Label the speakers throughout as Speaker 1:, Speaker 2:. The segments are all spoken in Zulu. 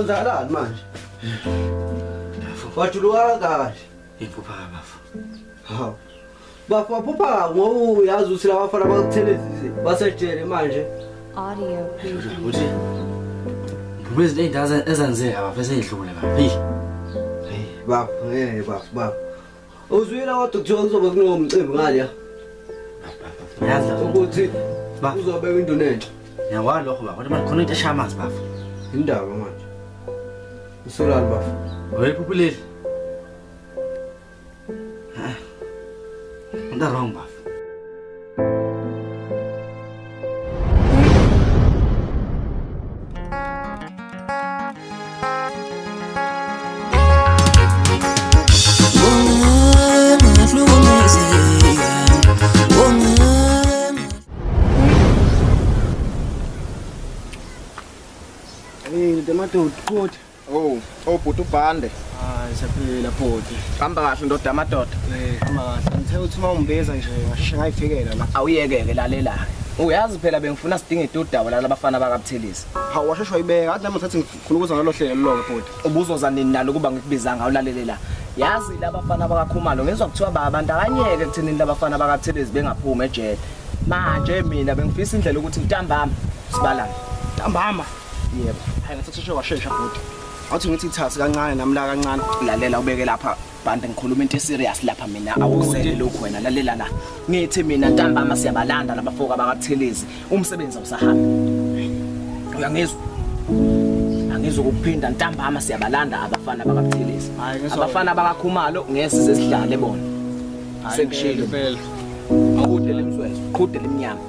Speaker 1: Kwenzakalani manje? Wajuluka kangaka nje.
Speaker 2: Ngiphupha bafo.
Speaker 1: Hawu. Bafo waphupha ngoba uyazi ukuthi laba bafana bakuthelezise basejele manje.
Speaker 3: Audio preview.
Speaker 2: Ukuthi ngiphuphe izinto ey'ndala ezenzeka bafo esey'dlule bafo. Hey.
Speaker 1: Hey bafo, hey bafo, bafo. Uzwile kodwa kuthiwa kuzobe kunomcimbi ngale.
Speaker 2: Yazi lapho
Speaker 1: Ukuthi
Speaker 2: Bafo.
Speaker 1: uzobeka induna entsha.
Speaker 2: Ngiyakwazi lokho bafo. Kodwa manje khona into eshaya amanzi bafo.
Speaker 1: Indaba manje. Usolani bafo?
Speaker 2: Uyiphuphe leli. Ah. Into wrong bafo.
Speaker 4: Hey, ndoda madoda, qotha.
Speaker 5: Oh, oh bhuti ubhande.
Speaker 4: Hayi siyaphila bhuti.
Speaker 5: Hamba kahle ndoda amadoda.
Speaker 4: Eh, hamba kahle. Ngithe uthi uma ungibiza nje ngasheshe ngayifikela la.
Speaker 5: Awuyekeke lalela. Uyazi phela bengifuna sidinge idudaba lala bafana bakaButhelezi.
Speaker 4: Hawu washeshe wayibeka. Athi nami ngithathe ngifuna ukuza ngalo hlelo lonke bhuti.
Speaker 5: Ubuzoza nini nalo kuba ngikubizanga awulalele la. Yazi labafana bakaKhumalo ngizwa kuthiwa babandakanyeke ekuthenini labafana bakaButhelezi bengaphumi ejele. Manje mina bengifisa indlela ukuthi ntambama sibalane.
Speaker 4: Ntambama.
Speaker 5: Yebo.
Speaker 4: Hayi ngathi sheshe washesha bhuti. Awuthi ngithi ithasi kancane nami la kancane.
Speaker 5: Lalela ubeke lapha bhande ngikhuluma into eserious lapha mina awuzele lokhu wena lalela la. Ngithi mina ntambama siyabalanda labafoka bakaButhelezi umsebenzi awusahambi. Uyangizwa? Angizwa ukuphinda ntambama siyabalanda abafana bakaButhelezi.
Speaker 4: Hayi, ngizwa.
Speaker 5: Abafana bakaKhumalo ngeke size sidlale bona. Sekushilo.
Speaker 4: Impela.
Speaker 5: Qhude lemzwezo, qhude lemnyama.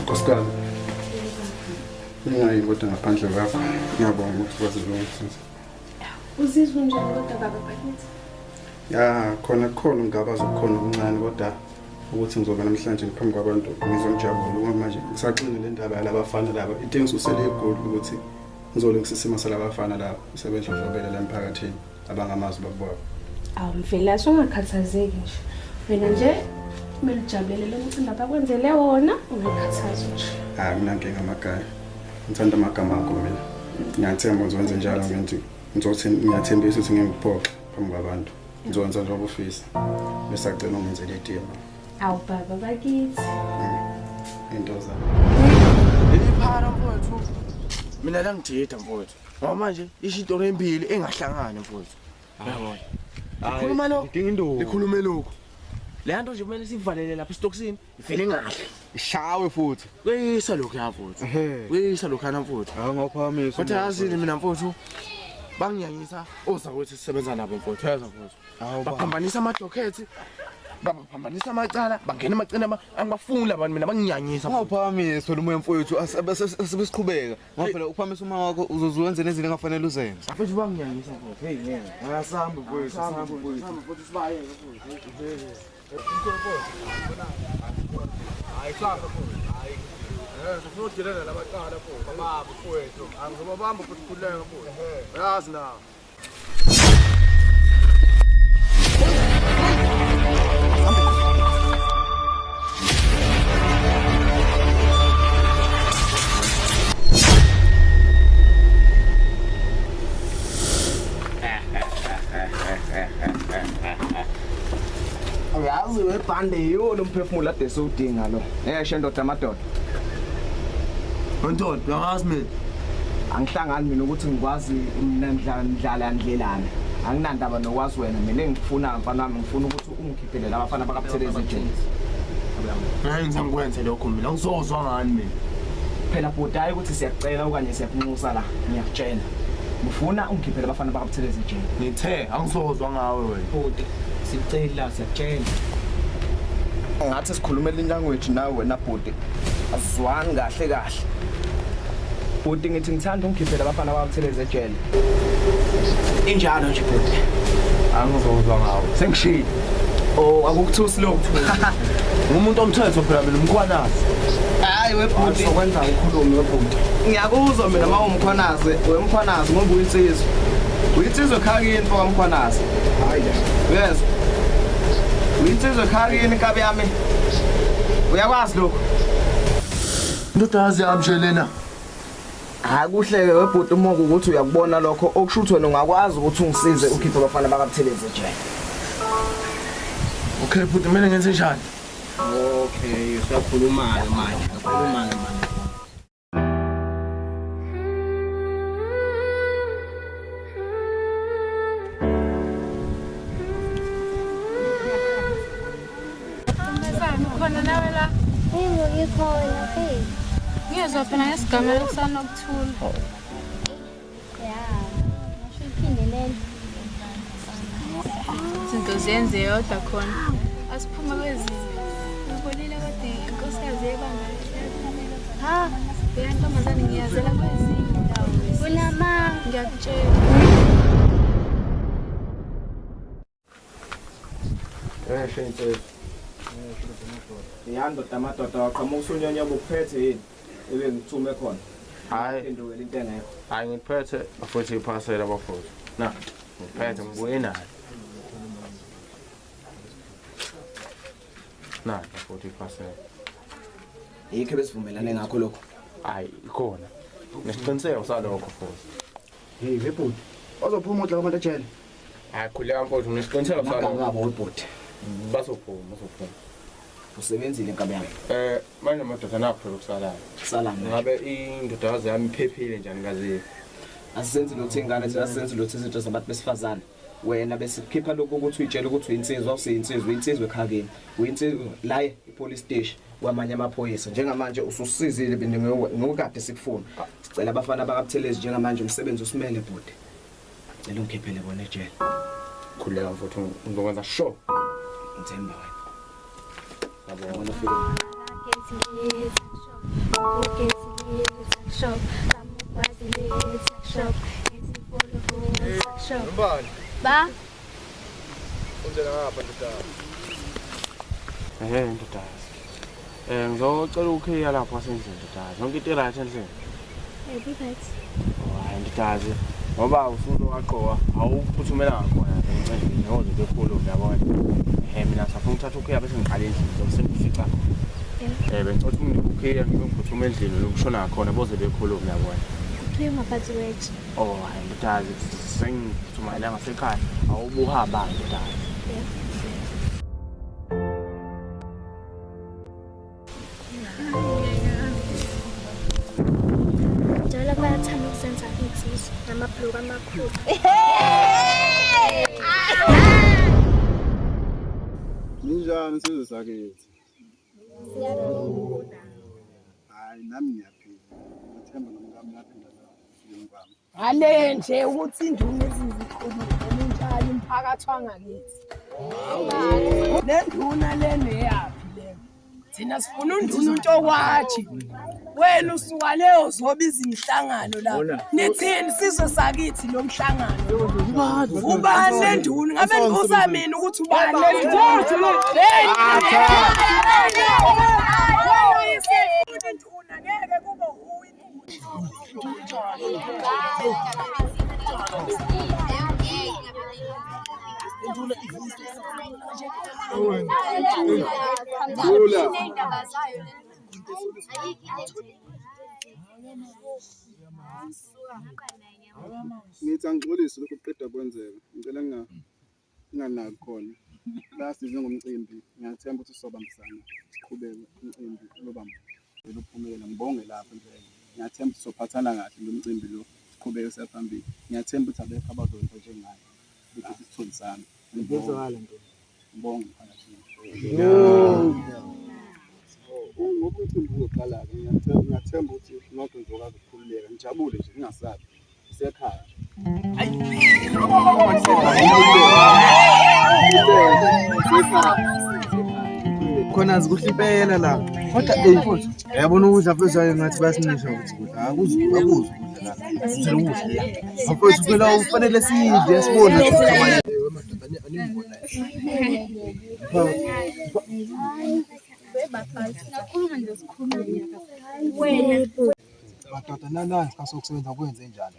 Speaker 6: Nkosikazi. Ningayi kodwa ngaphandle kwakho. Ngiyabonga ukuthi ukwazi ukungisiza.
Speaker 7: Uzizwa unjani kodwa baba bakithi?
Speaker 6: Ya, khona kukhona ungabaza okukhona okuncane kodwa ukuthi ngizoba namhlanje ngiphambi kwabantu ngizongijabula ngoba manje ngisaxine le ndaba yalabafana laba. Into engisusele egoli ukuthi ngizolungisa isimo salabafana laba sebedlondlobele la emphakathini abangamazi babo wabo.
Speaker 7: Awu Mvelase ungakhathazeki nje. Wena nje kumele ujabulele lo mcimbi abakwenzele wona ungakhathazwa nje.
Speaker 6: Hayi mina nginga amagama. Ngithanda amagama akho mina. Ngiyathemba uzokwenza njalo ngithi ngizothi ngiyathembisa ukuthi ngeke ngikuphoxe phambi kwabantu. Ngizokwenza njengoba ufisa. Bese acela ungenzele itiye.
Speaker 7: Awu baba bakithi.
Speaker 6: Into zami.
Speaker 8: Leli phara mfowethu. Mina la ngijida mfowethu. Ngoba manje isho into embili engahlangani mfowethu. Uyabona? Likhuluma lokho.
Speaker 9: Ngidinga induku.
Speaker 8: Likhulume lokho. Le nto nje kumele sivalele lapha esitokisini ivele ngahle.
Speaker 9: Ishawe futhi.
Speaker 8: Kuyisa lokhu ya mfowethu.
Speaker 9: Ehhe.
Speaker 8: Kuyisa lokhu yana mfowethu.
Speaker 9: Hawu ngawuphakamisa.
Speaker 8: Kodwa yazini mina mfowethu banginyanyisa ozakwethu sisebenza nabo mfowethu uyezwa mfowethu.
Speaker 9: Hawu baba.
Speaker 8: Baphambanisa amadokhethi. Baphambanisa amacala, bangena emacini angibafuni labantu mina banginyanyisa. mfowethu.
Speaker 9: Ungawuphakamisa lo moya mfowethu asebesiqhubeka. Ngoba phela uphakamisa uma wakho uzozuwenza nezinto engafanele uzenze.
Speaker 8: Mfowethu banginyanyisa mfowethu. Hey ngeke.
Speaker 9: Asambe mfowethu, asambe mfowethu.
Speaker 8: Mfowethu sibayeke mfowethu.
Speaker 9: Hayi kusasa mfowethu. Hayi. Sifuna ukudelela labaqala mfowethu. Baba mfowethu. Angizobabamba futhi khululeka mfowethu. Uyazi na.
Speaker 5: Uyazi webhande yiwo lo mphefumulo ade siwudinga lo. Eshe ndoda amadoda.
Speaker 8: Ntontoni, uyangazi mina.
Speaker 5: Angihlangani mina ukuthi ngikwazi mina ngidlala ndlelana. Anginandaba nokwazi wena mina engikufuna mfana wami ngifuna ukuthi ungikhiphele labafana bakaButhelezi ejele.
Speaker 8: Ngeke ngizangikwenze lokho mina ngizozwa ngani mina.
Speaker 5: Phela bhuti hayi ukuthi siyakucela okanye siyakunxusa la ngiyakutshela. Ngifuna ungikhiphele abafana bakaButhelezi ejele.
Speaker 8: Ngithe angizozwa ngawe wena.
Speaker 5: Bhuti sicela siyakutshela. Ngathi sikhulumela language nawe wena bhuti. Azwani kahle kahle. Bhuti ngithi ngithanda ungikhiphele abafana bakaButhelezi ejele. Injalo nje bhuti.
Speaker 8: Angizozwa ngawe. Sengishilo.
Speaker 5: Oh akukuthusi lokho.
Speaker 8: Ngumuntu omthetho phela mina umkhwanazi.
Speaker 5: Hayi webhuti.
Speaker 4: Sokwenza ukhulume webhuti.
Speaker 5: Ngiyakuzwa mina uma umkhwanazi, wemkhwanazi ngoba uyinsizwa. Uyinsizwa ekhaya kini mfo kamkhwanazi.
Speaker 4: Hayi.
Speaker 5: Uyezwa? Uyinsizwe ekhaya kini nkabi yami. Uyakwazi lokho?
Speaker 8: Indodakazi yami nje lena.
Speaker 5: Hayi kuhleke webhuti uma ukuthi uyakubona lokho okusho ukuthi wena ungakwazi ukuthi ungisize ukhiphe abafana bakaButhelezi ejele.
Speaker 8: Okay bhuti kumele ngenze njani?
Speaker 4: Okay, usakhuluma-ke manje, usakhuluma-ke manje.
Speaker 7: Khona nawe la.
Speaker 10: Yebo ngikhona hey.
Speaker 7: Ngiyezwa phela ngesigama lesanokuthula.
Speaker 10: Ya. Ngisho iphindelele.
Speaker 7: Izinto ziyenze yodwa khona. Asiphume kwezinye. Ngibonile kodwa inkosikazi yebanga.
Speaker 10: Ha,
Speaker 7: Leya ntombazane ngiyazela kwezinye indawo.
Speaker 10: unamanga.
Speaker 7: Ngiyakutshela.
Speaker 5: Eh shentse. Ya ndoda amadoda waqhamuka usunyonyoba ukuphethe yini? Ebe ngithume khona.
Speaker 8: Hayi.
Speaker 5: Phendukela into engekho.
Speaker 8: Hayi ngiphethe bafowethu iphasela bafowethu. Na, ngiphethe ngibuye nayo. Na, bafowethu iphasela.
Speaker 5: Yikho besivumelane ngakho lokho.
Speaker 8: Hayi ikhona. Nesiqiniseko salokho futhi.
Speaker 4: Hey webhuti. Bazophuma udla abantu ejele.
Speaker 8: Hayi khuleka mfowethu nesiqiniseko salokho.
Speaker 5: Ngabo webhuti.
Speaker 8: Bazophuma, bazophuma.
Speaker 5: Usebenzile nkabi yami.
Speaker 8: Manje madoda nakho phela okusalayo.
Speaker 5: Salani.
Speaker 8: Ngabe indodakazi yami iphephile njani kazi?
Speaker 5: Asisenzi lutho ingane thina asisenzi lutho izinto zabantu besifazane. Wena besikhipha lokhu ukuthi uyitshele ukuthi uyinsizwa usiyinsizwa uyinsizwa ekhaya uyinsizwa la e-police station kwamanye amaphoyisa njengamanje ususizile ngokade sikufuna. Sicela abafana bakaButhelezi njengamanje umsebenzi usimele bhuti. Cela ungikhiphele bona ejele.
Speaker 8: Khuleka mfowethu ngizokwenza sure.
Speaker 5: Ngithemba wena.
Speaker 8: Yabona.
Speaker 9: Mbali,
Speaker 7: Ba,
Speaker 9: ungena ngapha ndodana.
Speaker 8: Ehhe ndodakazi. Ngizocela ukhiya lapho wasendlini ndodakazi. Yonke into i-right endlini.
Speaker 10: Yebo right.
Speaker 8: Oh, hayi ndodakazi. Ngoba usuke waqoka awuphuthumelanga khona emcimbini ngoze bekhulume yabona. Mina safuna ukuthatha ukhiya bese ngiqala endlini ngizobe sengifica. Bengicela ukuthi unginike ukhiya ngibe ngiphuthuma endlini lokushona khona boze bekhulume yabona.
Speaker 10: Ukhiye ngaphansi kwetshe.
Speaker 8: Oh, hayi ndodakazi sengiphuthuma la ngasekhaya. Awubuhamba ndodakazi.
Speaker 10: Njalo bayathanda ukuzenza insizwa namabhuluku amakhulu.
Speaker 6: Ninjani sizwe sakithi? Hayi nami ngiyaphila. Ngithemba nomkami uyaphila la. Ngiyongibamba.
Speaker 11: Ngale nje ukuthi induna eziziqhubile intshali umphakathi wangakithi. Le nduna lena eyaphi le? Thina sifuna unduna uNtokwathi. Wena usuka leyo uzobiza imihlangano la. Nithini sizwe sakithi lo mhlangano? Ubani le nduna? Ngabe nibuza mina ukuthi ubani le nduna? Hey! Induna ngeke kube uwe
Speaker 6: Ndula. Ngithi angixolise lokhu kuqeda kwenzeka. Ngicela nginganaki khona. La size ngomcimbi. Ngiyathemba ukuthi sizobambisana siqhubeke umcimbi uyoba muhle uphumelela. Ngibonge lapho impela. Ngiyathemba ukuthi sizophathana kahle lo mcimbi lo siqhubeke siya phambili. Ngiyathemba ukuthi abekho abazokwenza njengaye. Ukuthi isithunzi sami. Ngizwakala nto. Ngibonge mphakathini. Ngoba umcimbi uzoqala-ke ngiyathemba ukuthi nonke nizokwazi ukukhululeka nijabule nje ningasabi. Isekhaya nje.
Speaker 1: Khona zikuhle impela la. Kodwa ey mfowethu, uyabona ukudla mfowethu hayi ngathi bayasincisha ukuthi kudla. Akuzwa akuzwa ukudla la. Sithela ukudla la. Mfowethu phela ufanele sidle sibone ukuthi
Speaker 11: Wena
Speaker 9: Madoda nanazi xa sokusebenza kwenze njani?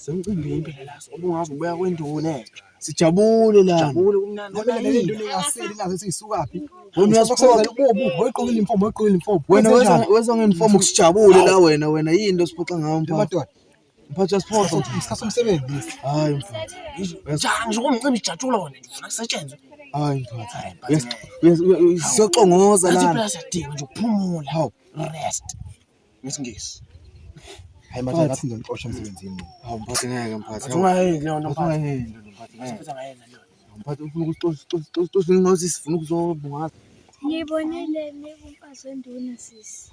Speaker 8: Semcimbini phela la ubungazi ubuya kwenduna.
Speaker 1: Sijabule la.
Speaker 8: Jabule kumnandi.
Speaker 9: Ngoba le nto ingaseli ingazi ukuthi isukaphi.
Speaker 1: Wena uyasiphoxa
Speaker 9: ubu oyiqokile imfomo oyiqokile imfomo.
Speaker 1: Wena weza ngemfomo kusijabule la wena wena yini into osiphoxa ngayo mphathi.
Speaker 9: Madoda.
Speaker 1: Mphathi uyasiphoxa.
Speaker 9: Isikhathi somsebenzi lesi.
Speaker 1: Hayi mphathi.
Speaker 8: Njani nje kumcimbi ijatshula wona nje ufuna kusetshenzwe.
Speaker 1: Hayi mphathi. Siyoxongoza
Speaker 8: Ngathi
Speaker 1: la.
Speaker 8: phela siyadinga nje ukuphumula. Hawu, rest. Ngesingisi.
Speaker 9: Hayi manje ngathi ngizonixosha emsebenzini.
Speaker 1: Hawu mphathi ngeke mphathi.
Speaker 8: Ngathi ungayenzi leyo nto
Speaker 1: Mphathi
Speaker 8: mphathi.
Speaker 1: ungayenzi leyo nto mphathi ngeke.
Speaker 8: Ngathi ungayenza leyo nto.
Speaker 1: Mphathi ufuna ukuxosha ngosi sifuna ukuzobungaza.
Speaker 10: Ngibonile nikumfazi wenduna sisi.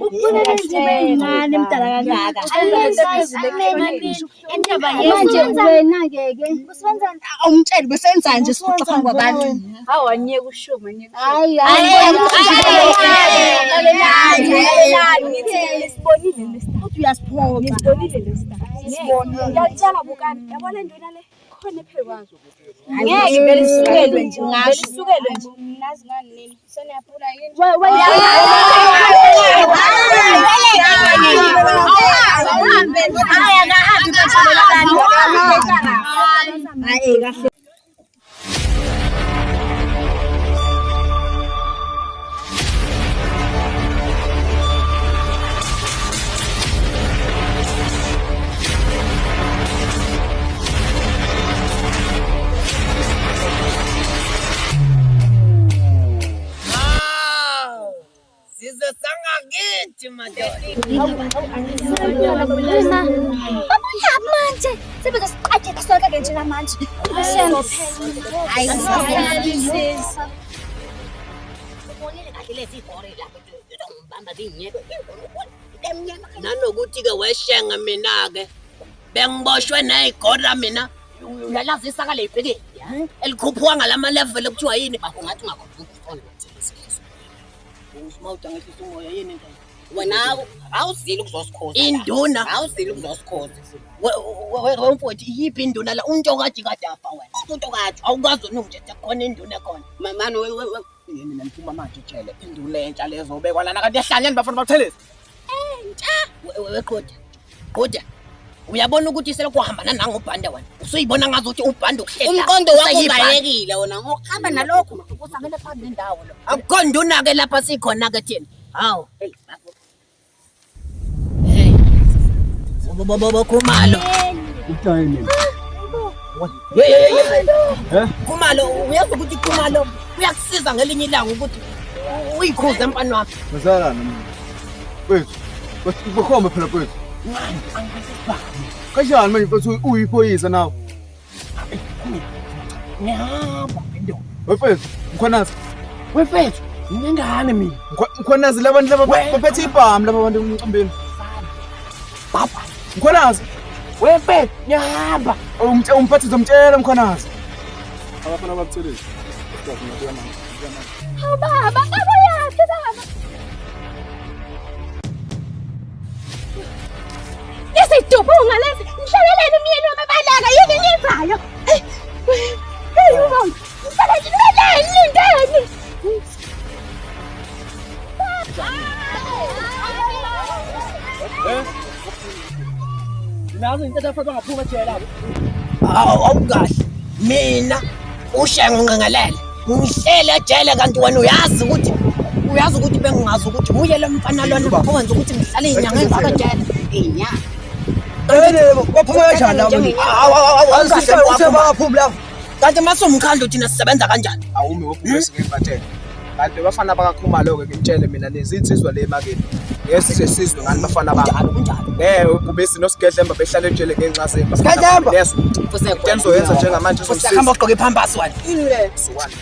Speaker 10: Ukubonela nje beyincane emdala kangaka. Manje wena-ke ke
Speaker 12: Awumtsheli besenza nje sixoxa phambi kwabantu.
Speaker 7: Hawu anyeke ushuma anyeke.
Speaker 10: Hayi,
Speaker 7: Sibonile le star.
Speaker 12: Uthi uyasiphoxa.
Speaker 7: Ngisibonile le star. Sibonile. Ngiyakutshela bukani. Yabona induna le khona ephe kwazo.
Speaker 12: Ngeke vele isukelwe nje
Speaker 7: Vele
Speaker 12: ngasho.
Speaker 7: isukelwe nje.
Speaker 10: Nazi ngani nini? Seniyaphula yini?
Speaker 12: Hayi kahle.
Speaker 11: Sizwe sangakithi madoda.
Speaker 10: Babuyaphi manje? Sebezosiqatyela sonke ke nje manje. Hayi,
Speaker 11: Ubonile kahle lezi gore lapho ngibamba zinyeke nanokuthi-ke weshenga mina-ke bengiboshwe ney'gora mina uyalazi isaka ley'bhekeni elikhuphuka ngalama level ekuthiwa yini bafo ngathi ungakhuphuka
Speaker 5: Mawuda ngehlisa umoya yini into? Wena awuzili ukuzosikhoza.
Speaker 11: Induna?
Speaker 5: Awuzili ukuzosikhoza.
Speaker 11: Wemfowethu iyiphi induna la untokaji kade afa wena
Speaker 5: Untokaji.
Speaker 11: awukazi unungitshela khona induna khona
Speaker 5: Mani we we we yini mina ngiphuma manje ejele induna entsha lezobekwa lana kanti yahlanyani bafana bathelezi.
Speaker 11: Weqhude qhude uyabona ukuthi selekuhambana nangobhande wena usuyibona ngazi ukuthi ubhande ukuhlehla
Speaker 5: Umqondo wakho
Speaker 11: useyibhande.
Speaker 5: ubayekile wona ngokuhamba nalokho usangene phakathi nendawo lo.
Speaker 11: Akukho nduna-ke lapha sikhona-ke thina hawu hey Khumalo
Speaker 9: Utayini.
Speaker 11: Khumalo uyazi ukuthi Khumalo uyakusiza ngelinye ilanga ukuthi uyikhuze mfana wami
Speaker 1: Mazalana mina. Mfethu. Bakhombe phela mfethu. Kanjani manje mfethu uyiphoyisa nawe?
Speaker 8: Ngihamba ngendoda.
Speaker 1: Mfethu, mkhwanazi.
Speaker 8: Wefethu, nginengane mina.
Speaker 1: Mkhwanazi labantu laba baphethe ibhamu laba bantu emcimbini.
Speaker 8: Baba,
Speaker 1: Mkhwanazi.
Speaker 8: Wefethu, ngihamba.
Speaker 1: Umphathi uzomtshela mkhwanazi.
Speaker 6: Abafana babuthelezi. Ngiyabuya manje.
Speaker 10: Hawu baba, babuyaphi baba?
Speaker 7: Lesi dubunga lesi nihlaleleni umyeni wami ebaleka yini eniyenzayo? Hey, ubaba, nihlaleleni lindeni.
Speaker 8: Nazo into abafana bangaphuma ejele labo.
Speaker 11: Awukahle mina ushenga unqengelele ngihlele ejele kanti wena uyazi ukuthi bengingazi ukuthi uye lo mfana lona owenza ukuthi ngihlale inyanga engaka ejele
Speaker 5: Inyanga.
Speaker 1: Baphuma kanjani labo? Uthe baphuma lapho.
Speaker 11: Kanti masumkhandlu thina sisebenza kanjani?
Speaker 5: Awumi wobhubesi ngembathe. Kanti bafana bakaKhumalo ke ngimtshele mina nezinsizwa le emakini. Ngeke sizwe ngani bafana bami.
Speaker 11: Kunjalo.
Speaker 5: Ngeke ubhubesi noSigedlemba behlale ejele ngenxa zemba.
Speaker 11: Sigedlemba?
Speaker 5: Yes. Into enizoyenza njengamanje
Speaker 11: Hamba ugqoke ipampers wena.
Speaker 5: Ile. Sukani.